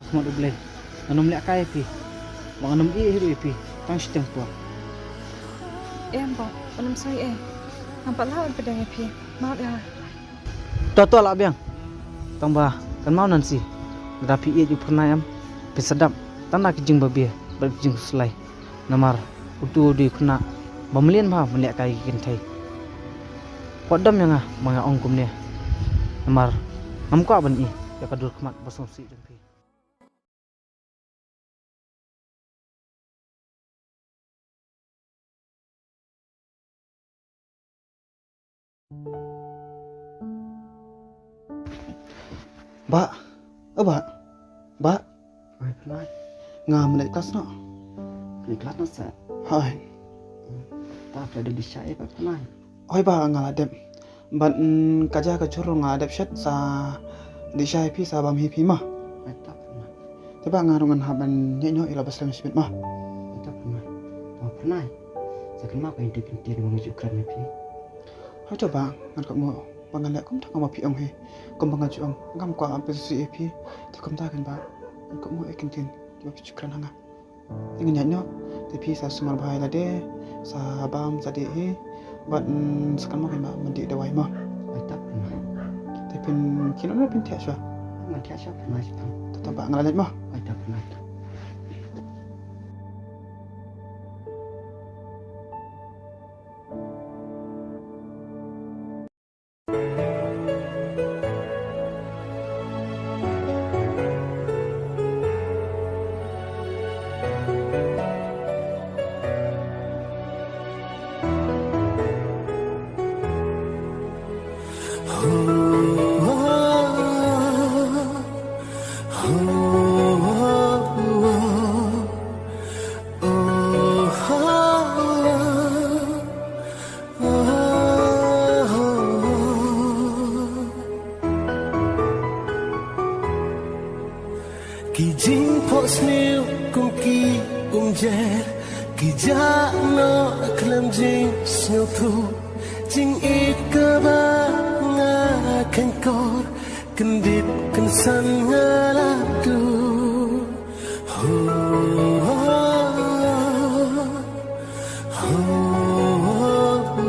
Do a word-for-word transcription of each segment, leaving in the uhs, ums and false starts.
Khmat U Blei, ngan ym lehkai ïa phi. Ba ngan ym ïeh hi ruh ïa phi tang shiteng por. Em Bah, ngan ym soi ei. Ngam pat lah ban pdiang ïa phi. Map ïa nga. To to lah biang. Tang ba kan mau Nancy. Lada phi ïeit ïa u Phyrnai em, phin sa dap tang na ki jingbabe bad ki jingkhuslai. Namar uto u dei u khynnah ba mlien bha ban lehkai ki kynthei. Wat dom ïa nga ba nga ong kumne. Namar ngam kwah ban ïeh ïa ka dur khmat ba sngewsih jong phi. Bah, oh Bah, Bah. Oi, Phyrnai. Nga mynta klas noh. Mynta klas noh sa. Hoi. Ta phi dep dih sha eh, Bah Phyrnai? Hoi Bah, nga la dep. Bad, mm, ka ja ka jhur nga dep shet sa dih sha ïa phi sa bam hi phi ma. Ai ta Phyrnai. Te Bah nga ruh ngan hap ban ïaid noh ïa la ba slem shibit ma. Ai ta Phyrnai. Ba Phyrnai. Sa kynmaw ka ïing ki ktien ba nga ju kren ïa phi. Hoi to Bah, ngan kohnguh ba ngan leh kumta kumba phi ong hi. Kumba nga ju ong ngam kwah ban pynsngewsih ïa phi. Te kumta kein Bah, ngan kohnguh ïa ki ktien kiba phi ju kren ha nga. Te ngan ïaid noh, te phi sa sumar bha ïa lade, sa bam sa dih hi, bad, mm, sa kynmaw kein Bah ban dih dawai mo. Ai ta Phyrnai. Te phin, phin ong phin thiah shuwa. Ngan thiah shuwa Phyrnai shuwa. To to Bah nga la leit mo. Ai ta Phyrnai. Ki jingphohsniew kum ki umjer, ki jah noh khlem jingsngewthuh, jingïeit kaba nga khein kor, kyndit kynsan nga la duh. Ho, ho, ho, ho, ho.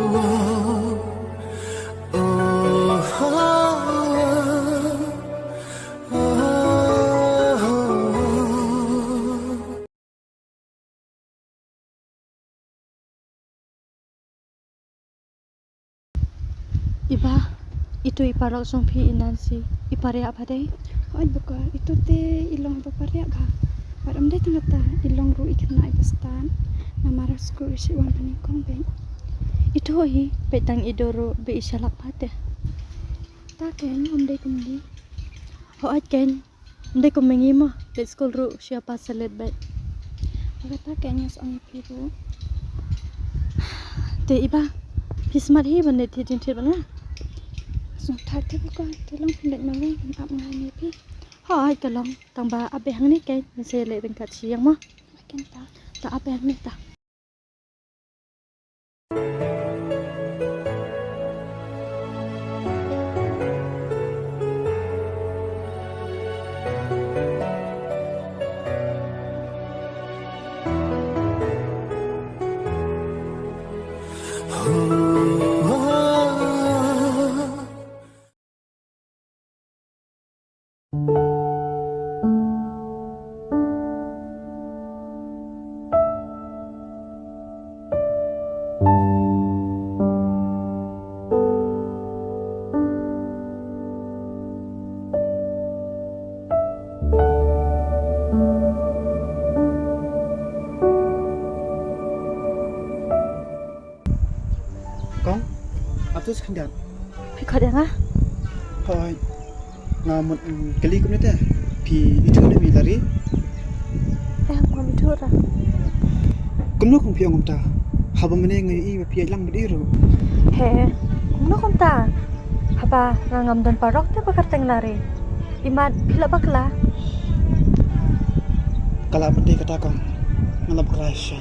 I Bah, ito i paralok jong phi i Nancy, i pariah bha dei? Hooid Bah, ito te i long ba pariah bha. Bad ym dei tang kata, i long ruh i khynnah iba stad. Namar ha skul i shu wan ban nyngkong beit. Ito hi, bad tang i Doro ba i shalak bha te. Ta kein ym dei kumne. Hooid kein, ym dei kum ma ngi mo, leit skul ruh shu ïa pass sa leit beit. Kata kein nga sa ong ïa phi ruh. Te i Bah, phi smat hi ban leit thied jingthied bad nga? Sngewthuh te Bah, te long phin leit marwei, kan ap nga ïa phi. Hooid ka long, tang ba ap beit hangne kein, ngin sa leit ryngkat sha ïing mo. Kein ta. Ta ap beit hangne ta. Kong, ap tu sa khyndiat. Phi khot ïa nga? Hooid. Nga mut, mm, kylli kumne te. Phi ithuh ne em i Lari? Em, ngam ithuh re. Kumno kong phi ong kumta? Haba mynne nga ïohi ba phi ïaid lang bad i ruh. He, kumno kumta? Haba nga ngam don paralok te ba kyrteng Lari. I mat phi la bakla? Ka la pat dei kata kong. Nga la bakla shisha.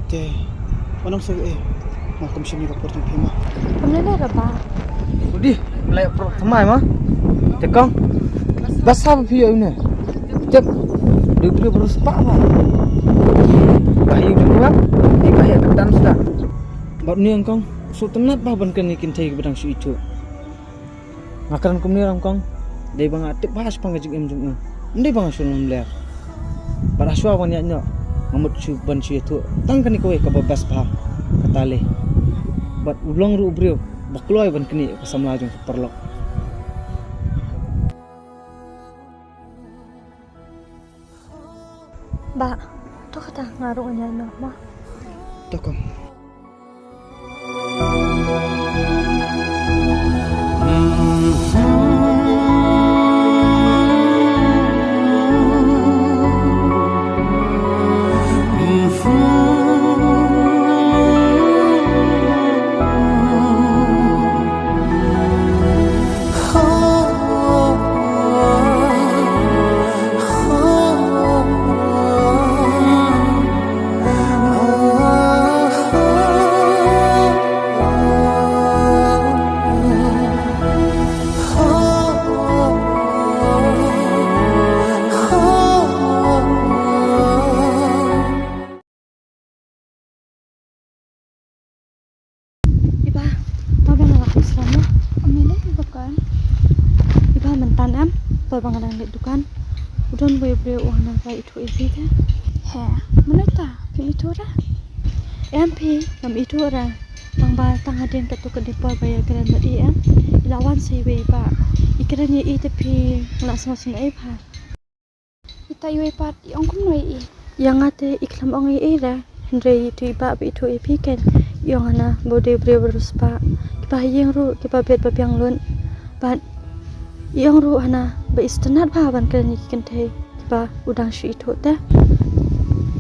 Te, wat nym sngewsih, eh. Nga kum shim ïa ka por jong phi mo. Kam lei lei ra Bah. Udi, lei pro thymmai mo. Te kong. Ba sa ba phi ïa une. Tip, dei u briew ba riewspah bha. Ba ïoh jingmut, dei ba ïoh ka dance da. Bad une u nyngkong, sngewtynnat bha ban kren ïa ki kynthei kiba dang shu ithuh. Nga kren kumne ruh nyngkong, dei ba nga tip bha shaphang ka jingim jong u. Ym dei ba nga shu lamler. Bad hashwa ban ïaid noh, nga mut shu ban shu ïathuh tang kane kawei kaba best bha, kata lei. Bad u long ruh u briew ba kloi ban knieh ïa ka samla jong ka paralok. Bah, to kata nga ruh ngan ïaid noh mo. To kong. Iba, ma ba nga la kham slam mo. Ym lei, iba kan. Iba, mynta em, ba ba nga dang leit dukan, u don uwei u briew u hana ba ithuh ïa phi te. He, mynta phi ithuh re? Em phi, ngam ithuh re. Tang ba tang hadien katto katne por ba ïakren bad i em, i la wan sa iwei i bah. I kren ïa i te phi, nga la sngewsynei bha. Ita iwei pat i ong kumno ïa i? Ïa nga te i khlem ong ei ei re, hynrei ito i bah ba ithuh ïa phi ken i ong hana ba u dei u briew ba riewspah. Kiba ha ïing ruh kiba bit ba biang lut. Bad i ong ruh hana ba i sngewtynnat bha ban kren ïa ki kynthei kiba u dang shu ithuh te.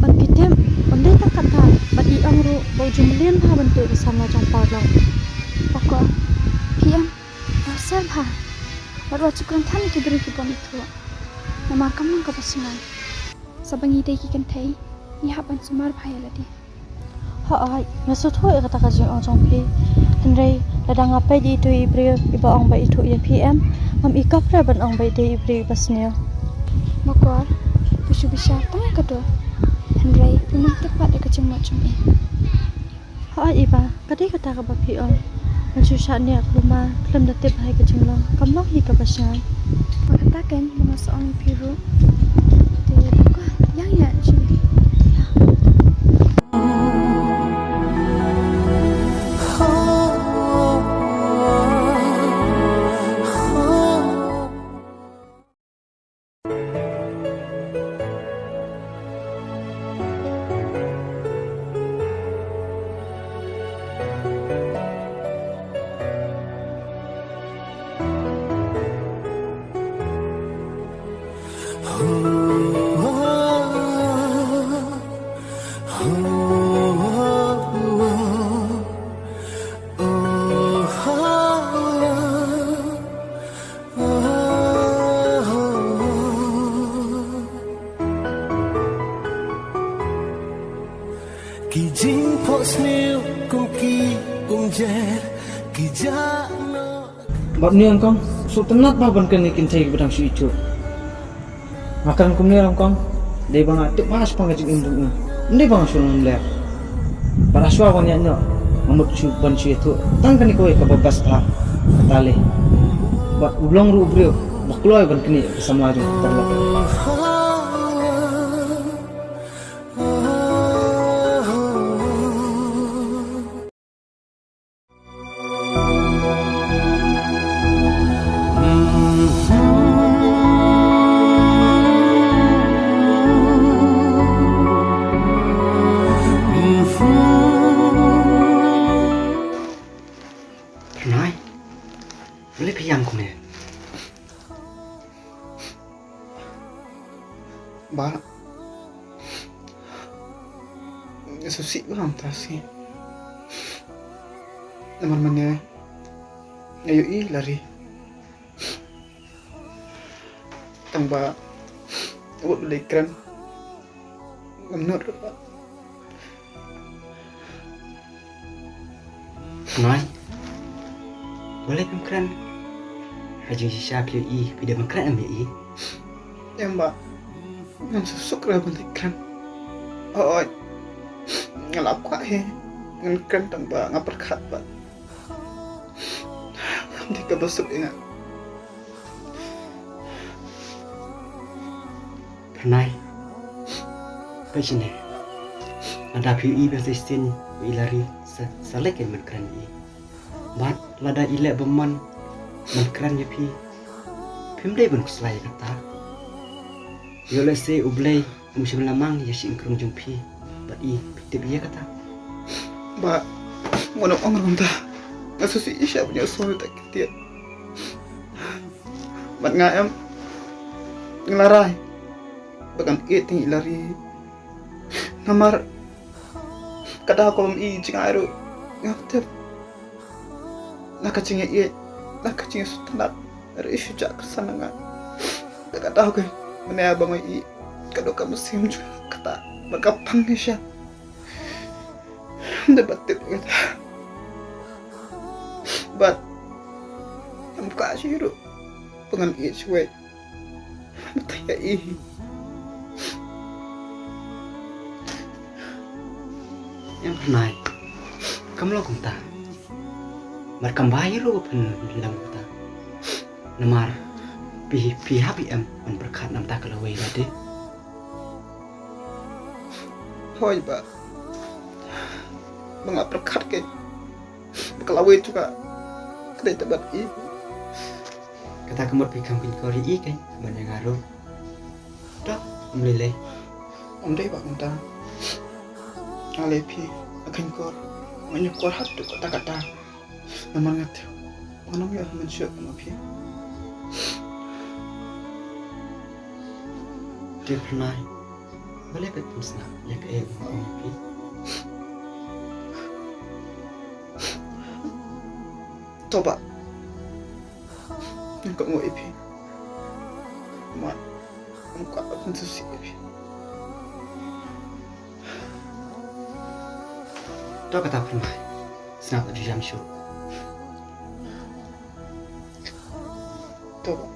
Bad phi tip, ym dei tang katta, bad i ong ruh ba u ju mlien bha ban tuh ïa ka samla jong u paralok. Bakor, phi em, bha shisha bha. Bad wat ju kren than ïa ki briew ki bym ithuh. Namar kam long kaba shngaiñ. Sa ba ngi dei ki kynthei, ngi hap ban sumar bha ïa lade. Hooid, nga sngewthuh ïa kata ka jingong jong phi. Hynrei lada nga peit ïa ito i briew iba ong ba ithuh ïa phi em, ngam i kop re ban ong ba i dei i briew iba sniew. Bakor, phi shu bishar tang ïa ka dur. Hynrei phi mut tip pat ïa ka jingmut jong i. Hooid iba, ka dei kata kaba phi ong. Ngan shu shah niah kulmar khlem da tip bha ïa ka jinglong, kam long hi kaba shngaiñ. Bad kata ken ba nga sa ong ïa phi ruh. Te ko ïang ïa shi. Ki jingphohsniew kum ki umjer ki jah noh. Bad une u nyngkong, sngewtynnat bha ban kren ïa ki kynthei kiba dang shu ithuh. Nga kren kumne ruh nyngkong, dei ba nga tip bha shaphang ka jingim jong u. Ym dei ba nga shu lamler. Bad hashwa ban ïaid noh, nga mut shu ban shu ïathuh tang kane kawei kaba best bha, kata lei. Bad u long ruh u briew ba kloi ban knieh ïa ka samla jong u paralok. Pranay, balei phi ïam kumne? Bah, nga sngewsih bha mynta shi. Namar mynne nga ïohi la ri. Tang ba wat ba dei kren ngam nud ruh. Noi, balei phim kren? Ha jingshisha phi ïohi, phi dei ban kren em ïohi? Em bah. Ngam suk suk re ban leit kren. Oi, nga la kwah hi. Ngan kren tang ba nga pyrkhat bad. Kam dei kaba suk ïa nga. Pyrnai. Pyrnai. Lada phi ïohi ba sa shisien ba i Lari sa, sa leit ban kren ïa i. Bad lada i leh bymman ban kren ïa phi, phim dei ban khuslai ïa kata. Ïoh lehse U Blei um shym la mang ïa shi nongkrong jong phi bad i, phi tip ïa kata. Bah, ngan ong ruh kumta. Nga sngewsih shisha ban ïohsngew ïa kata ka ktien. Bad nga em, nga la rai ba ngan ïeit ïa i Lari. Namar ka daw kaba ym i jngai ruh ngam tip. Na ka jingïeit, na ka jingsngewtynnat ruh i shu jah kyrsan na nga. Te ka daw ka mynne ba nga ïeit, ka dei ka mynsiem jong nga kata. Bad ka pang shisha. Ym dei ba tip kata. Bad ym kwah shuh ruh ba ngan ïeit shuh. Mynta ïa i. Em Pyrnai. Kam long kumta. Bad kam bha hi ruh ba phin long kumta. Namar phi, phi hap ïa em ban pyrkhat namar ka lawei lade. Hooid bah. Ba nga pyrkhat kein ba ka lawei jong nga ka dei tang bad i. Kata ka mut phi kham kheiñkor ïa i kein ban ïa nga ruh. To, ym lei lei. Ym dei bah kumta. Nga lei phi, nga kheiñkor, nga ñiewkor haduh katta katta. Namar nga tip ngan ym ïoh mynshuwa kum phi. Te Pyrnai, balei phi pynshai ïa kaei ba nga ong ïa phi? To bah, nga kohnguh ïa phi. Namar nga kwah ban sngewsih ïa phi. To kata Pyrnai, sngap, la ju jam shuh. To bah.